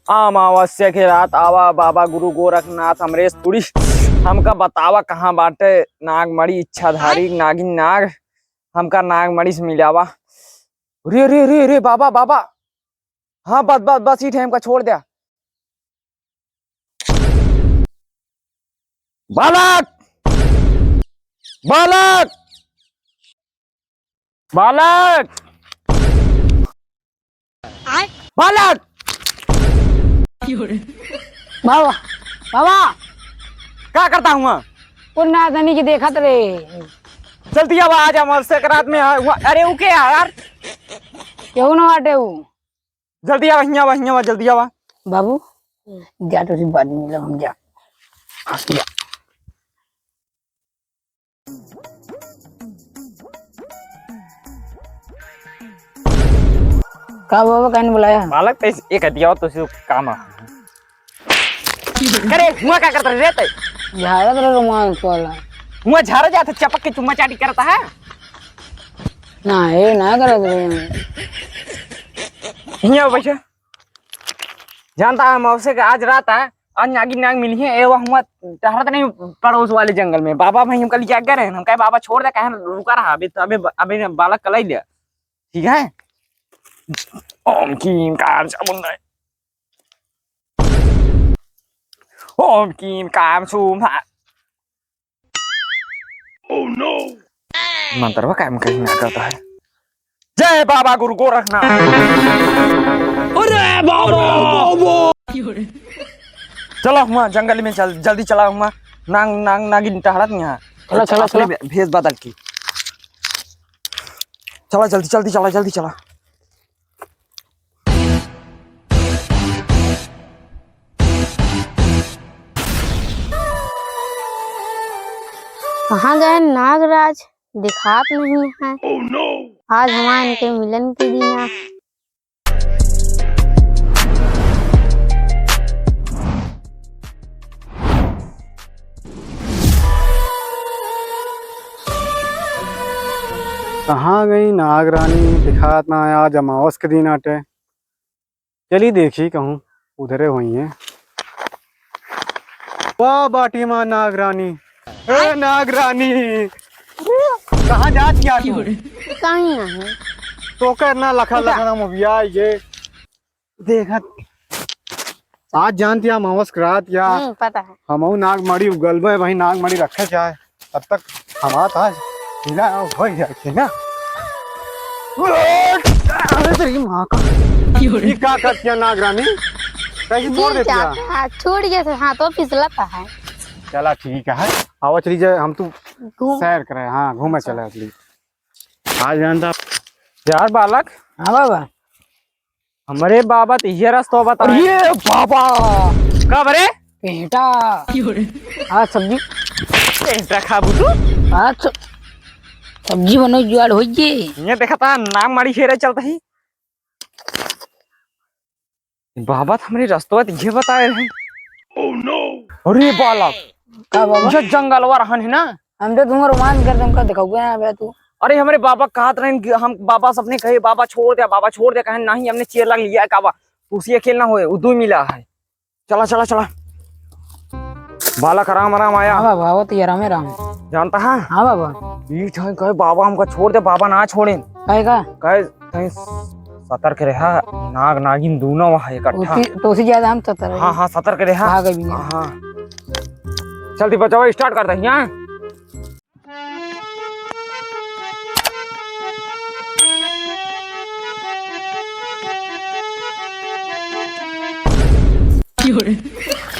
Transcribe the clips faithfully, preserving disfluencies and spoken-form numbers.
अमावस्या के रात आवा बाबा गुरु गोरखनाथ अमरेशपुरी, हमका बतावा कहाँ बाटे नागमणि इच्छाधारी नागिन नाग, हमका नागमणि से मिलावा। रे, रे, रे, रे, बाबा, बाबा। हाँ, बस, बस, बस, ई ठे हमका छोड़ द्या। बालक! बालक! बालक! आय? बालक! बाबा, बाबा! का करता हुआ? उन्ना तनी के देखत रे। जल्दी आवा, आज अमावस्या के रात में आ, हुआ, अरे ऊ के है यार? केहू ना बाटे ऊ। जल्दी आवा, हियाँ आवा, हियाँ आवा, जल्दी आवा। बाबू, जा तो बाद में मिलब हम, जा। जा। का बाबा, काहे ने बुलाया? बालक, तो इस, एक हटिया तो सिर्फ काम आ। करे, हुआ का करता रे तै? झाड़त रहे रुमाल वाला। हुआ झाड़ा जाता, चपक के चुम्मा चाटी करता है? ना, ये ना करत रहे। हियाँ बैठा। जानता है, अमावस्या के आज रात है, आज नागिन नाग मिली है, ए, वो हुआ टहरत नहीं पड़ोस वाले जंगल में। बाबा भाई हमका लिया गए रहे, हम कहे, "बाबा छोड़ दे," कहे, "रुका रहा, अभी तो, अभी, अभी बालक कलाई ले।" ठीक है? ओम क्लीम कार चामुंडाय। ओम क्लीम काम सूम हा। Oh no! मंत्रवा काम कहीं ना करता है। जय बाबा गुरु गोरखनाथ। अरे बाबा! चला हुआ जंगल में चल, जल्दी चला हुआ। नांग, नांग, नागिन टहरत नहीं है। चला, चला, अपने चला। भे-, भेष बदल के। चला जल्दी, जल्दी चला, जल्दी चला। कहाँ गए नागराज? दिखात नहीं है। Oh no! आज हमारे इनके मिलन के दिन है। कहाँ गई नागरानी? दिखात ना है, आज अमावस के दिन आटे। चली देखी कहूँ उधरे होइहैं। वाह बाटी माँ नागरानी, ए नागरानी, कहाँ जात किया तू? कहीं नहीं। तो करना लखा अच्छा। लखा ना मुभिया ये। देखत, आज जानत या अमावस के रात या हम्म, पता है। हमहू नागमणि उगलबे, वही नागमणि रखे जाए, तब तक हमार आज हिला हो जाए थे ना। अरे तेरी माँ का। ये का कर दिया नागरानी? कैसे छोड़ ये देती क्या है? क्या? छोड़ गया था, हाथों फिसलता है। चला ठीक है, आवा चली जाए, हम तू घूम। सैर करे, हाँ घूमे चले चली। आज जानता यार बालक। हाँ बाबा। हमरे बाबा तो ये रस्तो बता। अरे बाबा। का बरे? बेटा। आज सब्जी। बेटा खाबू तू? आज स-, सब्जी बनो जुआड़ हो जे। ये देखा था नागमणि हेरे चलता ही। बाबा तो हमरे रस्तो तो ये बताए रहे। Oh no! अरे बालक। का बाबा? ये जंगलवा रहन है ना? हम तो तुम्हारा रोमांस कर तुमका दिखाऊंगा ना बे तू। अरे हमरे बाबा कहत रहन कि हम बाबा सबने कहे बाबा छोड़ दे, बाबा छोड़ दे, कहे नहीं हमने चेला लिया है काबा, उसी अकेल ना होए, वो दो मिला है। चला, चला, चला। बालक राम राम आया। हाँ बाबा, वो तो ये राम है राम। जानता है? हाँ बाबा। ई ठाई कहे बाबा हमका छोड़ दे, बाबा ना छोड़ेन। कहे का? कहे तैं सतर्क रहा, नाग नागिन दोनों वहाँ इकट्ठा। उसी, तो उसी ज्यादा हम सतर्क हाँ, हाँ, सतर्क रहा। भाग अभी। हाँ। चल दी बचावा, start कर दे, यहाँ।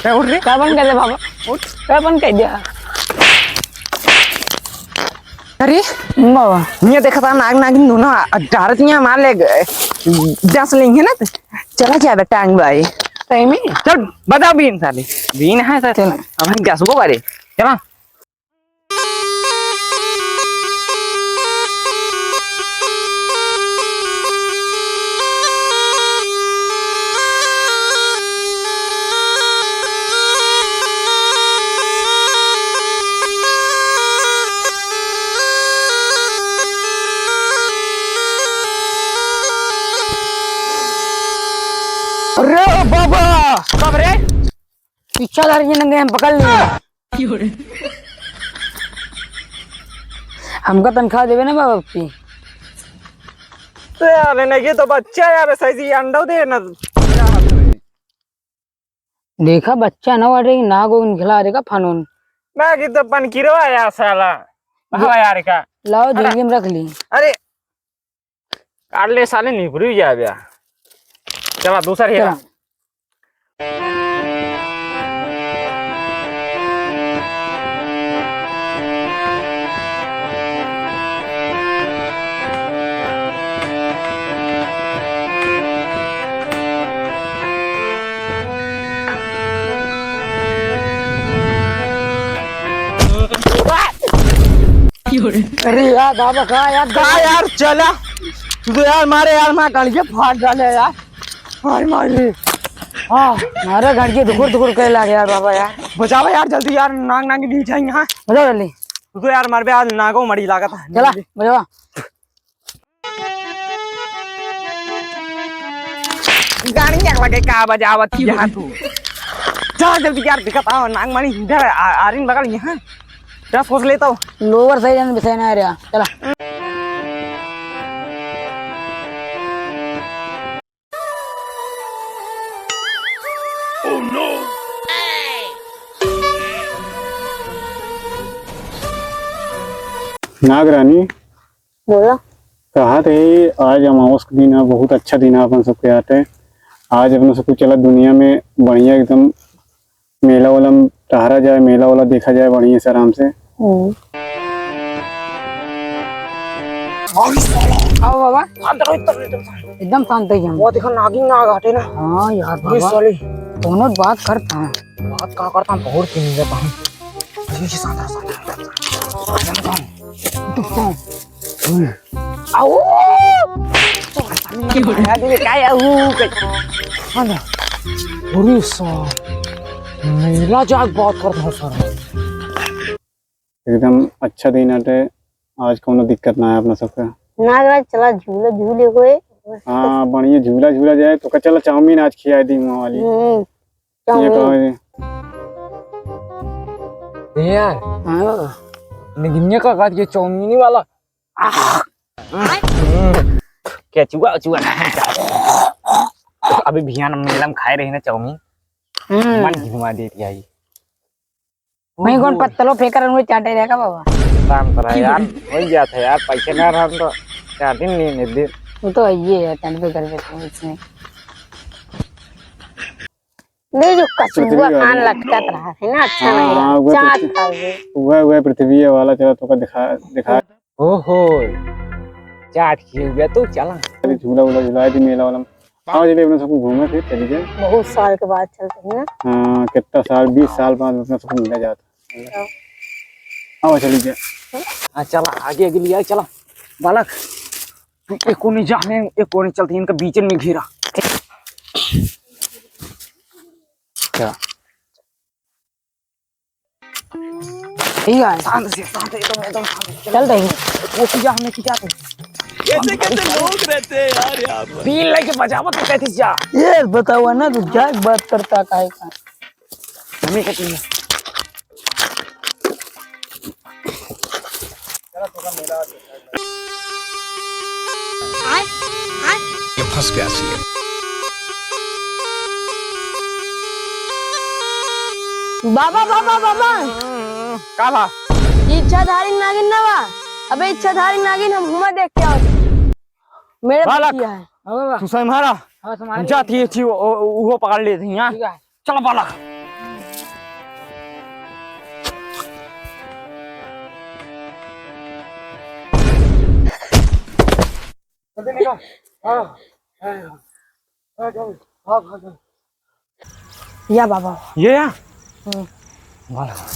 ए, उठ रे। का बन कर दे बाबा? उठ। का बन कर दिया? अरे बाबा। ये देखा था नाग नागिन दोनों आ, डारत नहीं मार ले गए। दस लेंगे ना तो चला जाए टांग भाई। सही में? चल बता बीन साले। बीन है सर। चल। अब हम गैस को करे। चला। अरे बाबा, पीछा धर के नंगे हम पकड़ लिए। हमका तनख्वाह देवे ना बाबा की। तो यार, नहीं, ये तो बच्चा यार, सही जी अंडा दे ना। देखा, बच्चा ना बाटे, नाग उग निकला, देखा, फनून। मैं कि तो पनकिरवा यार, साला। हवा यार का। लाओ, हटा। झोलिया में रख ली। अरे, काट ले साले, निपरी जाए बे। चला, दूसर हेरा। चला। अरे यार बाबा, का यार, का यार, चला। तू तो यार मारे यार, मैं गड़िया फाड़ डाले यार। मार, मार रे। हाँ, मारे गड़िया दुकुर दुकुर करे लागे यार बाबा यार। बचावा यार जल्दी यार, नाग नागिन नहीं जाएंगे। हाँ, बचावा जल्दी। तू तो यार मार बे, आज नागो मरी लागत है। चला, बचावा। गाड़ी आग लगे का बजावत यहाँ तू। चल जल्दी यार, दिखत आओ, नागमणि इधर आ, आरिन बगल यहाँ। दस खोज लेता हूँ। लोवर सही जन बिसाए ना रे, चला। नागरानी, बोला। कहा थे, आज अमावस के दिन है, बहुत अच्छा दिन है अपन सबके आते। आज अपन सबको चला दुनिया में बढ़िया एकदम मेला वाला में टहरा जाए, मेला वाला देखा जाए बढ़िया से, आराम से। हम्म। आओ बाबा। शांत रहो, एकदम, एकदम शांत। एकदम शांत है हम। वो देखो, नागिन नाग हटे ना। हाँ यार अरे बाबा। साले। दोनों बात करता है। बात का करता है, बहुत दिन लेता हूँ। अरे, शांत रहो, शांत रहो, शांत रहो। एकदम शांत। आओ। क्या दिए, क्या है, ऊ, क्या? हाँ ना। अरे साला, मेला जाग बात करता हूँ सर। एकदम अच्छा दिन आटे, आज कौनो दिक्कत ना है अपना सबका। नागराज, चला झूला झूले होए। हाँ, बढ़िया झूला झूला जाए, तो का चला चाउमीन आज खिया दी वहाँ वाली। हम्म, ये चाउमीन। कहो ये। ए यार, हाँ। निगिनिया का काट के चाउमीन वाला। आह! केचुआ, उचुआ। अभी भियान मेला में खाए रही ना चाउमीन, हम्म। मन घिमा देती आई। वहीं कौन ओहो। पत्तलो फेंक रहे, उन्हें चाटे रहेगा बाबा। काम करा यार, हो गया था यार, पैसे ना रहन तो चार दिन नहीं, एक दिन। वो तो है ही है, तन पे कर देते हैं इसमें। ले जो कछुआ पृथ्वी वाली। कान लटकत रहा है ना, अच्छा हाँ, नहीं लगा। हाँ, वो चाट पृथ्वी, खाओगे। वो, वो पृथ्वी वाला चला तो का दिखा, दिखा। ओहो, चाट खिए हुए तो चला। अरे झूला वूला झुला दी मेला वाला में। आओ चलिए अपना सबको घूमे फिर चली जाए। बहुत साल के बाद चलते हैं ना। हाँ, कितना साल, बीस साल बाद अपना सबको मिला जाता है। हाँ। आओ चली जाए। हाँ चला, आगे आगे ले जाए, चला। बालक, तू एक कोने जा, मैं एक कोने चलते हैं, इनका बीच में घेरा। क्या? ठीक है। शांत से, शांत, एकदम, एकदम शांत से। चल रही। वो खिंचा, हमें खिंचा तू। कैसे, कैसे लोग रहते हैं यार यहाँ पर। बीन लेके बजावत तो कहती जा। ये बतावा ना, तू क्या बात करता काहे का? हमें कहती है। ये फंस गया सीएम। बाबा, बाबा, बाबा। का बा? इच्छाधारी नागिन ना बा? अबे इच्छाधारी नागिन हम हुमा देख के आओ। मेरे बालक, बचिया है। हाँ बाबा। तू संभारा। हाँ, संभारी। हम जाती है, थी, वो, वो, वो पकड़ लेती हैं, हाँ? ठीक है। चलो बालक। जल्दी निकल। हाँ, हाँ, हाँ, हाँ, हाँ, हाँ। या बाबा। ये या? हम्म। बालक।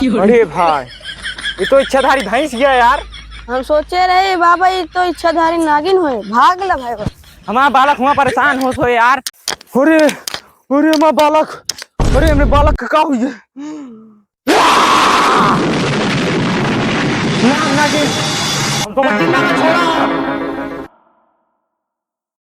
अरे भाई, ये तो इच्छाधारी भैंस गया यार। हम सोचे रहे बाबा, ये तो इच्छाधारी नागिन होए, भाग ला भाई बस। हमारा बालक हुआ परेशान होत होए यार। अरे, अरे हमारा बालक, अरे हमरे बालक का का हुई है? ना, ना जी, हमको मत छोड़ा।